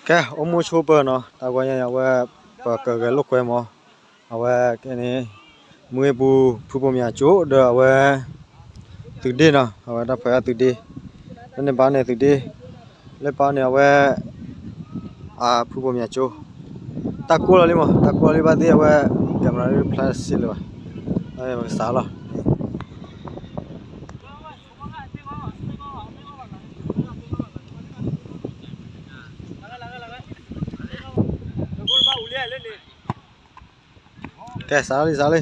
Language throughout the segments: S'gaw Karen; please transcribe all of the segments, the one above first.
ကဲ အိၣ်မူဆိပၢၤနီၤ, တၢ်ဂီၤညါအဝဲ ပကဂဲၤလိာ်ကွဲမး, အဝဲကဲန့ၣ် မူၤအ့ပူၤ ဖုဘိၣ်မၠးကၠိဒီးအဝဲ သုးဒ့နီၤ, အဝဲတၢ်ဖဲသုးဒ့, လၢန့ၣ်ဘၣ်န့ၣ်သုးဒ့, လၢပၢ်န့ၣ်အဝဲ အဖုဘိၣ်မၠးကၠိ, တၢ်ကိၢ်လီၤလံမး, တၢ်ကိၢ်လီၤလံဘၣ်သ့ၣ်အဝဲ camera ဖျါစ့လၢၤဘၣ်, ပကစးလီၤ. ကဲ စးလံ စးလံ.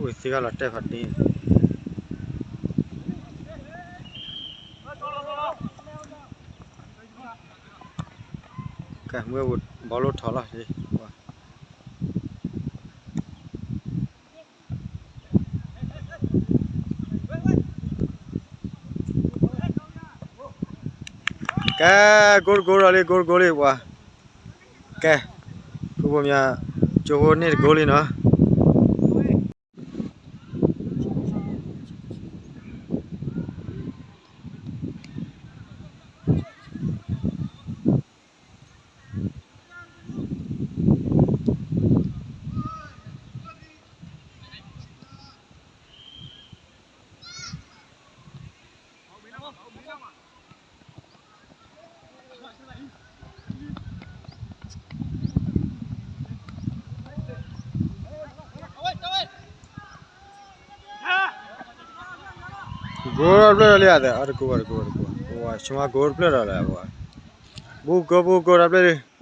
အိၣ်သ့ၣ်ဂၤလီၤတဲာ်ဖးဒ့, ကဲ မ့ၢ်ဘီလိၣ်ထီၣ်လီၤ. ကဲ goal goal လီၤလံ goal goal လံ ပှၤ, ကဲ ဖုဘိၣ်မၠးကၠိဖိန့ၢ်တ goal လံနီၤ. ဂိၢ်တဖျၢၣ်လံဧါ, တကိးဘၣ်တကိးဘၣ်တကိးဘၣ်, ပှၤဆိကမိၣ်ဂိၢ်တဖျၢၣ်ဒီးလဲၣ်, ပှၤ ဘူၣ်ကိၢ်ဘူၣ်ကိၢ်တဖျၢၣ်လံ.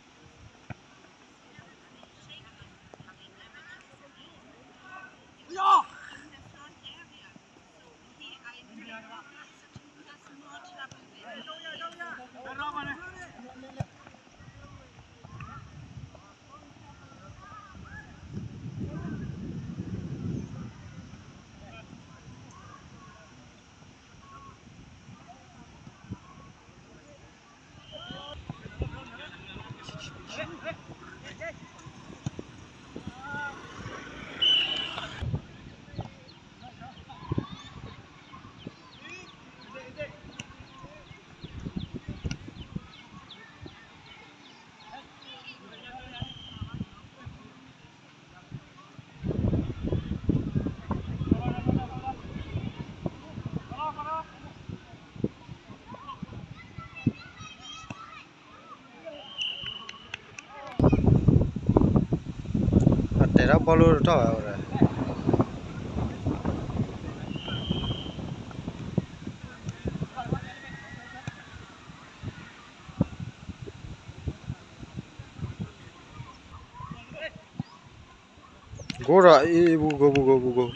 အတဲဒၣ်ဘီလိၣ်တထီၣ်ဝဲဒီး ဂိၢ်ဒီး အံၤ ဘူၣ်ကိၢ် ဘူၣ်ကိၢ် ဘူၣ်ကိၢ်.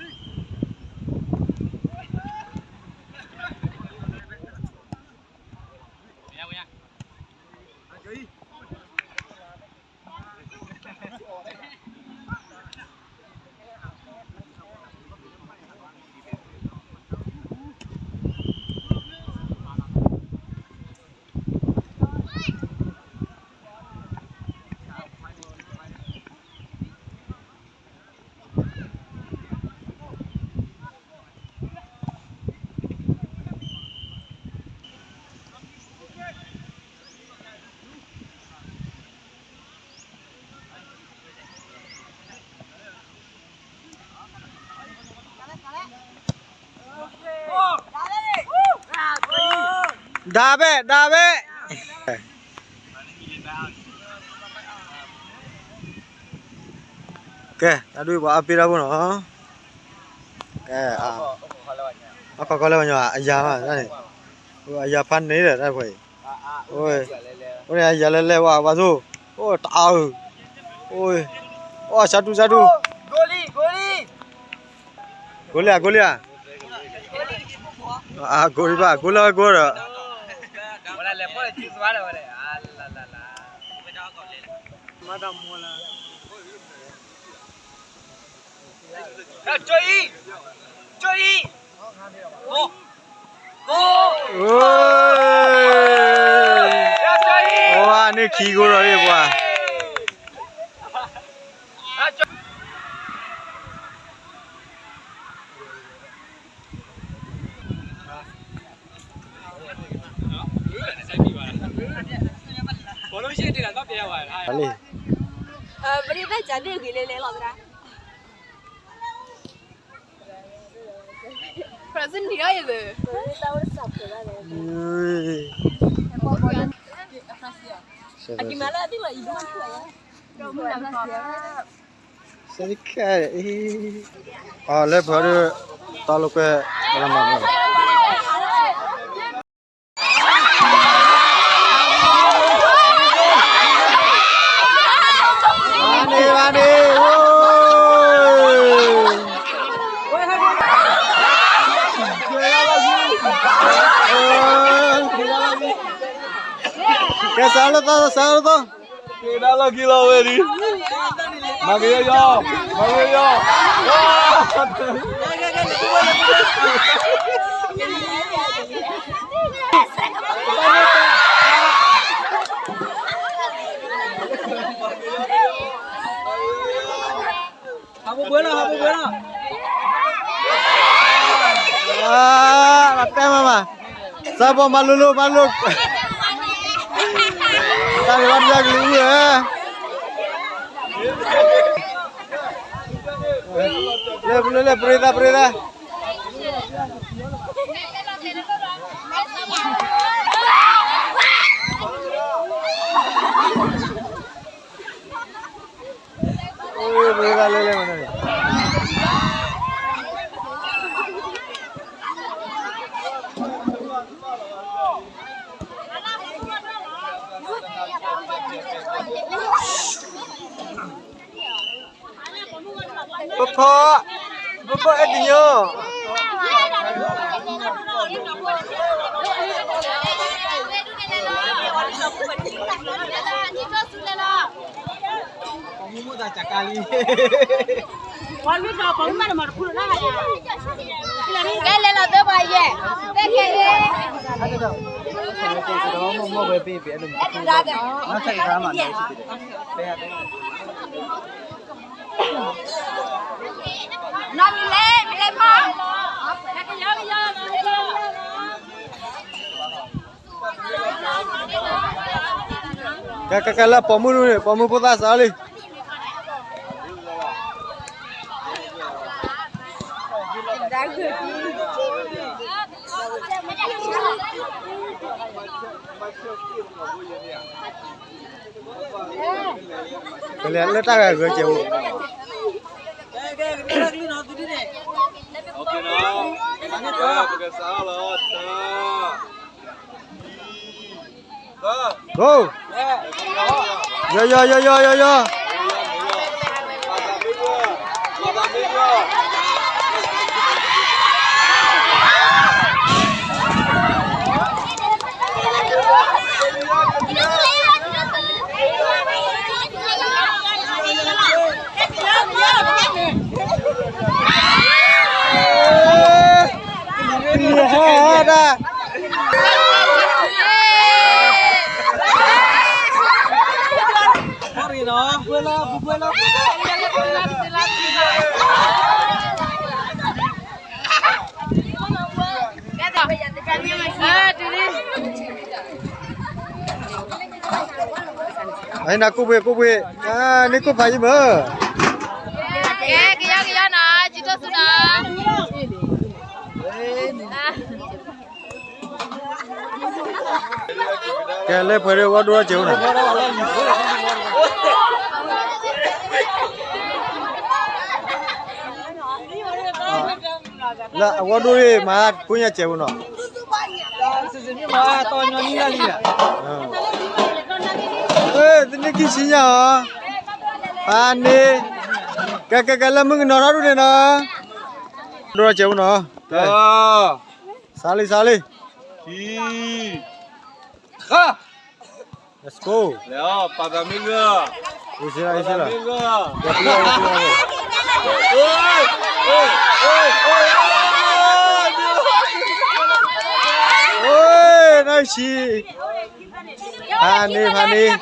ဒါပဲ ဒါပဲ ကဲ တၢ်ဒုးပှၤအပ့ၢ်တၢ်ဖိနီၤ, ကဲ အခီခီလၢပှၤညီ အယၤမးန့ၣ်, အယၤဖးန့ၣ်ဒီးတၢ်ဖဲအံၤ, အိၣ်န့ၣ်အယၤလဲၤလဲၤဝဲ ဝဲသိ, အိၣ် တအါအုး, အိၣ် အိၣ် စးထူ စးထူ ကိလံ ကိလံ ကိလံဧါ ကိလံဧါ, ကိလံဘၣ် ကိလၢဝဲကိဒီး, ဝဲန့ၣ်ခံကိဒီးန့ၣ်ပှၤ, လံ ပရိသတ်ကြာတဲ့ဂီလဲလဲလောက်သလား Present နေရရဲ့ အဒီမလာဒီမလာ စရိခဲအီၤ လၢပှၤဒီး တၢ်လိာ်ကွဲ ရမၤမၤ ဘၣ်န့ၣ် ဘၣ်န့ၣ် ကဲ စးလၢသီ စးလၢသီ ကဲဒၣ်လီၢ်ခံလီၤဝဲဒံး, မၤကယီယီ မၤကယီယီ ဟးပူၤပှဲၤလီၤ ဟးပူၤပှဲၤလီၤ တဲမၤမၤ စးဘီမၤလိၤလိၤ မၤလိၤ တၢ်ဂ့ၢ်ဘၣ်တၢ်ကလုာ်အူၣ်ဧၢ, လဲၤပရ့သး ပရ့သး ပရ့သး လဲၤလဲၤမၤန့ၣ် ပဖီ ပဖီအဲၣ်တညီ ကဲလဲၤလီၤသၢပှၤယဲၢ် သဲခဲလၢ နီၢ်မံၤလဲၣ် မံၤလဲၣ်ဖီ ကဲ ကဲ ကဲ လၢပိာ်မုၣ်န့ၣ် ပိာ်မုၣ်ဖိသၣ်စးလံ ကလဲၤလၢတၢ်ဂၤဂၢၢ်စဲးအိၣ် Go! ယီၤ ယီၤ ယီၤ ယီၤ ယီၤ ယီၤ အနၢ်ကူၣ်ဘှ့ၣ် ကူၣ်ဘှ့ၣ် အနၢ်ကူၣ်ဖးယံၤမၢ် ကဲ ကယီကယီနီၤ ကံတိၢ်ဆူနီၤ အ ကဲ လဲၤပှဲၤဒီးဝဲဒိၣ်ထီၣ်စဲးအိၣ်နီၤ. လၢအဝဲဒိၣ်မး ဖိညါစဲးအိၣ်နီၤ. တနံၣ်ခံဆံညါအီၤ ဖးန့ၣ် ကဲ ကဲ ကဲ လၢမုၢ်ကနီၤထီၣ်ဒိၣ်န့ၣ်နီၤ. ဒိၣ်ထီၣ်စဲးအိၣ်နီၤ. ကဲ စးလံ စးလံ. ဃါ Let's go. လဲၤအီၤ ပာ်သးမ့ၢ်ဂၢၢ် အံၤစ့လီၤ အံၤစ့လီၤ ပာ်သးမ့ၢ်ဂၢၢ် အိၣ် နီၢ်ဆံ ဖးန့ၣ် ဖးန့ၣ်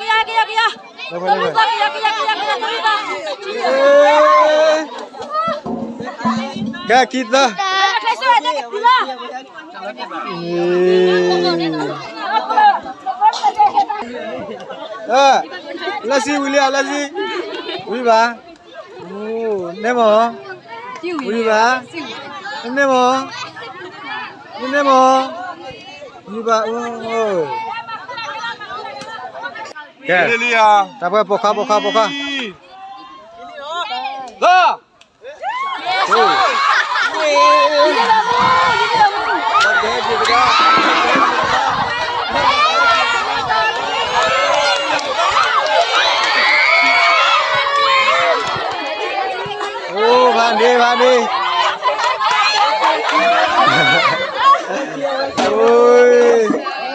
ကဲ ခံသၢ လၢစံဝံၤလံဧါ လၢစံ ဝံၤဘၣ် န့ၢ်မး ဝံၤဘၣ် န့ၢ်မး န့ၢ်မး ဝံၤဘၣ် ကဲ တၢ်ပှဲၤ ပိာ်ခွါ ပိာ်ခွါ ပိာ်ခွါ သၢ အိၣ် ဖးန့ၣ် ဖးန့ၣ်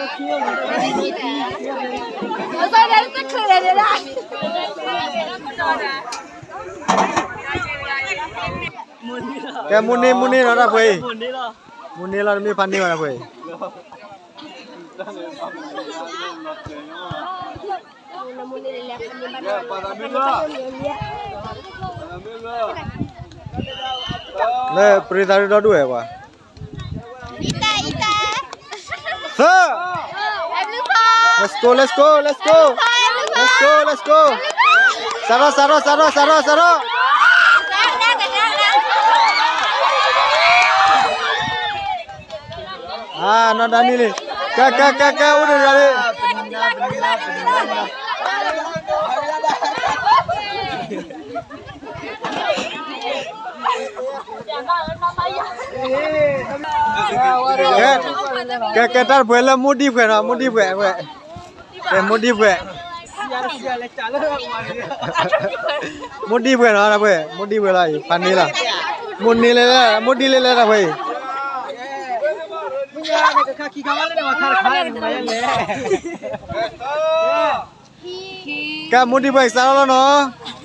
အိၣ် ကဲ မိၢ်န့ၢ် မိၢ်န့ၢ်လီၤတၢ်ပှဲၤအံၤ မိၢ်န့ၢ်လီၤ တမ့ၢ်ဖးန့ၢ်ဘၣ်တၢ်ပှဲၤအံၤ လၢပရ့သးဒိၣ်ဒိၣ်ဝဲပှၤ သၢ Let's go, let's go, let's go. Let's go, let's go. စးထီၣ် စးထီၣ် စးထီၣ် စးထီၣ် စးထီၣ် အနီၢ်ဒၣ်နံၣ်လံ ကဲ ကဲ ကဲ ကဲ အိၣ်ဒီးယၤလံ ကဲ ကဲ ကဲ တၢ်တပှဲၤလၢမိၢ်ဒံၣ်ပှဲၤနီၤ မိၢ်ဒံၣ်ပှဲၤ ကဲ မိၢ်ဒံၣ်ပှဲၤ မိၢ်ဒံၣ်ပှဲၤနီၤ တၢ်ပှဲၤ မိၢ်ဒံၣ်ပှဲၤလီၤအံၤ ဖးန့ၢ်လီၤ မိၢ်န့ၢ်လဲၣ် မိၢ်ဒံၣ်လဲၣ်လဲၣ် တၢ်ပှဲၤအံၤ ကဲ မိၢ်ဒံၣ်ပှဲၤအံၤ စးထီၣ်လီၤနီၤ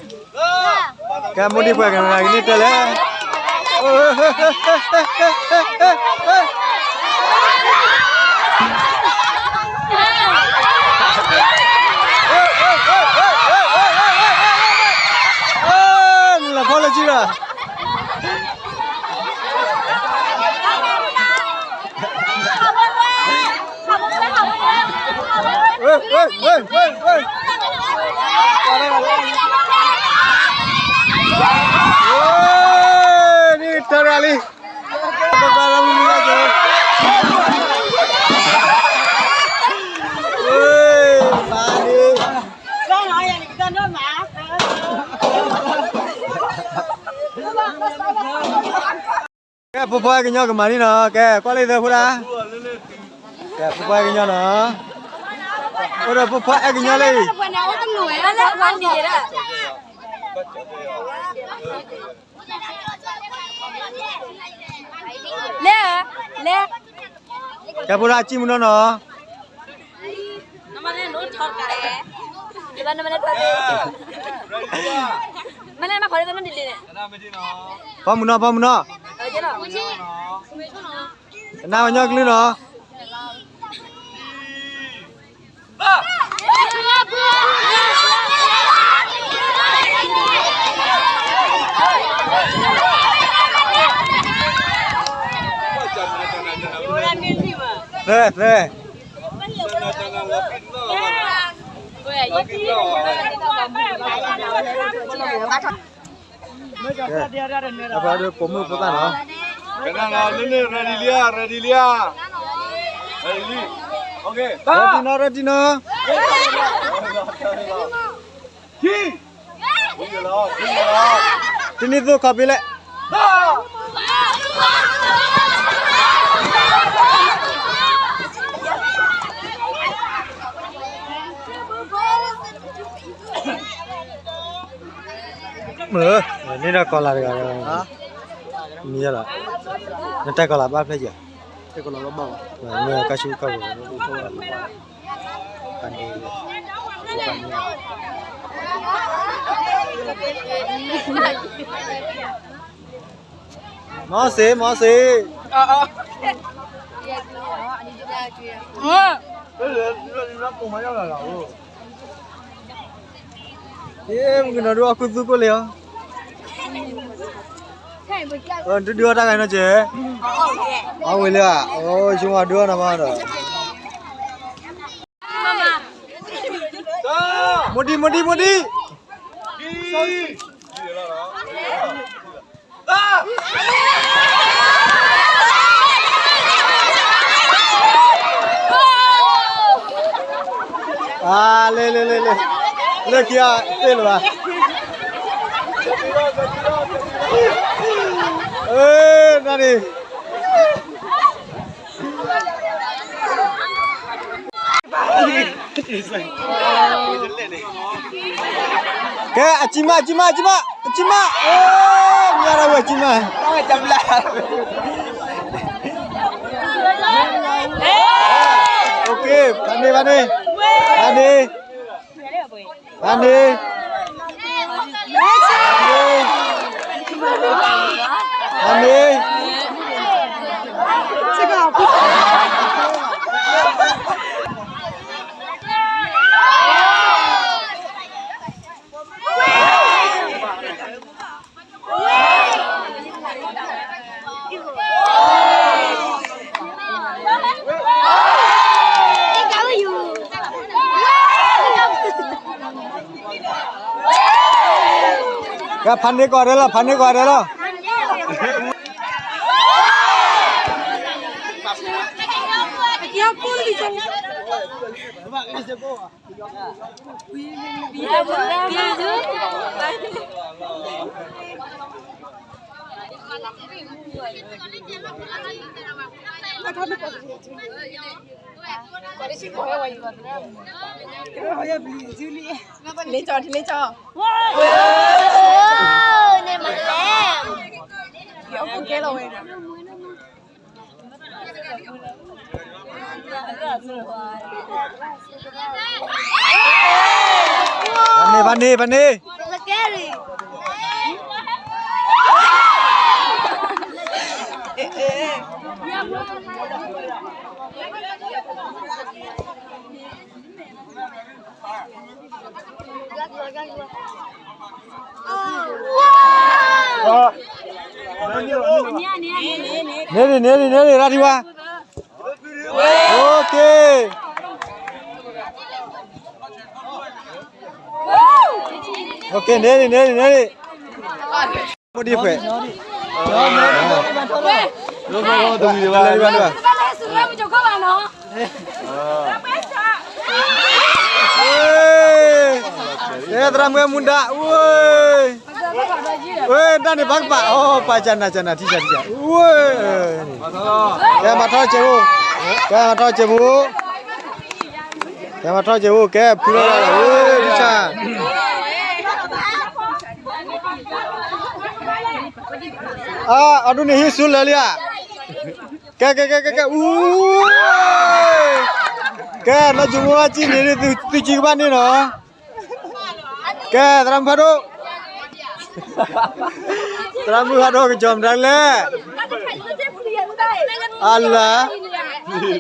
ကဲ မိၢ်ဒံၣ်ပှဲၤ ကနၣ်ကန့ၢ်တဲလဲၣ် လၢဖီလၢကံလီၤ တၢ်ရၤလံ ကဲ ဖိဖိအဲၣ်ကညီကမၤန့ၣ်နီၤ ကဲ ကွၢ်လၢသၢဖိဒၣ် ကဲ ဖိဖိအဲၣ်ကညီနီၤ အိၣ်ဒီးဖိဖိအဲၣ်ကညီလၢအံၤ လဲၤ လဲၤ ကဲ ဖိဒၣ်စံၣ်မုၢ်နီၢ်နီၤ ဖီမုၢ်နီၢ် ဖီမုၢ်နီၢ် ကနၣ်ပှၤကညီကလုၢ်နီၤ သၢ သၢ ကဲ အပှၤဒုးပိာ်မုၣ်ဖိသၣ်နီၤ ကနၣ်နီၤ လၢန့ၣ် ready လံဧါ ready လံဧါ ready လံ ရၢတံၢ်နီၤ ရၢတံၢ်နီၤ, တနံၣ်သိၣ်ခီပ့ၤလဲၣ်. မ့ၢ်ဒီးကီၢ်လၢ်တဂၤ, မ့ၢ်လီၤ, နတဲကီၢ်လၢ်ဘၣ်ဖျဲၣ်ယၤ, မ့ၢ်ကဆူကဝဲၤ, မီၤစ့ၢ် မီၤစ့ၢ်. မုၢ်ကနီၤဒုးအီၣ်ခူသူၣ်ကိၣ်လံဧါ, ဒုးဒုးအီၣ်တၢ်ဂၤနီၤကဲ, အဝဲလၢ, အိၣ်ဆိဝါဒုးအီၣ်နၤမးဒီး, မူဒံ မူဒံ မူဒံ. အါ လဲၤ လဲၤ လဲၤ လဲၤ, လၢခံအသ့ၣ်လၢၤဘၣ်, အၢ နၤန့ၣ် ကဲ အစံမး အစံမး အစံမး အစံမး, အဲ မ့ၢ်ဒၣ်ဝဲအစံမး, ဖးန့ၢ် ဖးန့ၢ် ဖးန့ၢ် ဖးန့ၢ် ဖးန့ၢ် ဖးန့ၢ်. ကဲ ဖးန့ၢ်ကီးဒဲးလီၤ ဖးန့ၢ်ကီးဒဲးလီၤ. ဖးန့ၢ် ဖးန့ၢ် ဖးန့ၢ်. န့ၢ်ဒံး န့ၢ်ဒံး န့ၢ်ဒံး ရၣ်ထံဝါ. န့ၢ်ဒံး န့ၢ်ဒံး န့ၢ်ဒံး. မူဒံ ဖဲ သရၣ်မုၣ်မူဒါ ဝဲ တၢ်န့ၣ်ဘၣ်ကပာ် အိ ပာ်ကနၤ ကနၤ ထံၣ်ကနၤ ထံၣ်ကနၤ ဝဲ ကဲမၤထီၣ်စဲးဖိ ကဲမၤထီၣ်စဲးဖိ ကဲမၤထီၣ်စဲးဖိ ကဲဖုလီၤလီၤ ဝဲ ထံၣ်ကနၤ အါ အဒိန့ၣ်ဟံးဆူလၢာ်လံဧါ ကဲ ကဲ ကဲ ကဲ ကဲ အူ ကဲ နီၢ်ကၠူမူအစံၣ်န့ၣ် သုစံၣ်ကဘၣ်န့ၣ်နီၤ ကဲ သရၣ်မုၣ်ဖးဒိၣ် သရၣ်မုၣ်ဖးဒိၣ်ကစီၤမတၤလဲၣ် အလၤ လီၤ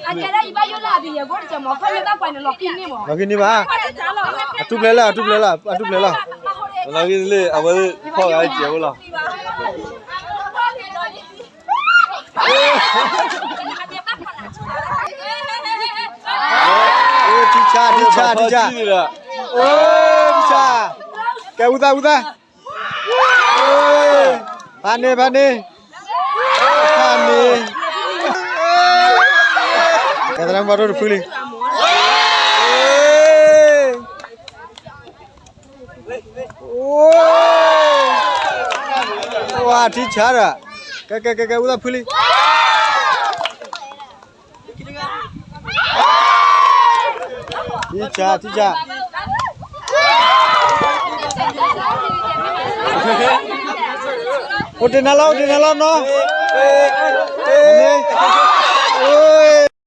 က့ၤန့ၢ်ဘၣ် အထူၣ်ဖျဲးလၢ အထူၣ်ဖျဲးလၢ အဝဲဖီၣ်ဂၤစဲးဖိလီၤ ထံဆါ ထံဆါ ထံဆါ ထံဆါ ကဲ အူသၣ် အူသၣ် ဖးန့ၢ် ဖးန့ၢ် ဖးန့ၢ် ကဲ သရၣ်မုၣ်ဖးဒိၣ်တဖုလံ ဝါ ထံဆါဒီး, ကဲ ကဲ ကဲ ကဲ ဝံသးဖုလံ. ထံဆါ ထံဆါ, အိၣ်တ့ၢ်နၤလီၤ အိၣ်တ့ၢ်နၤလီၤနီၤ.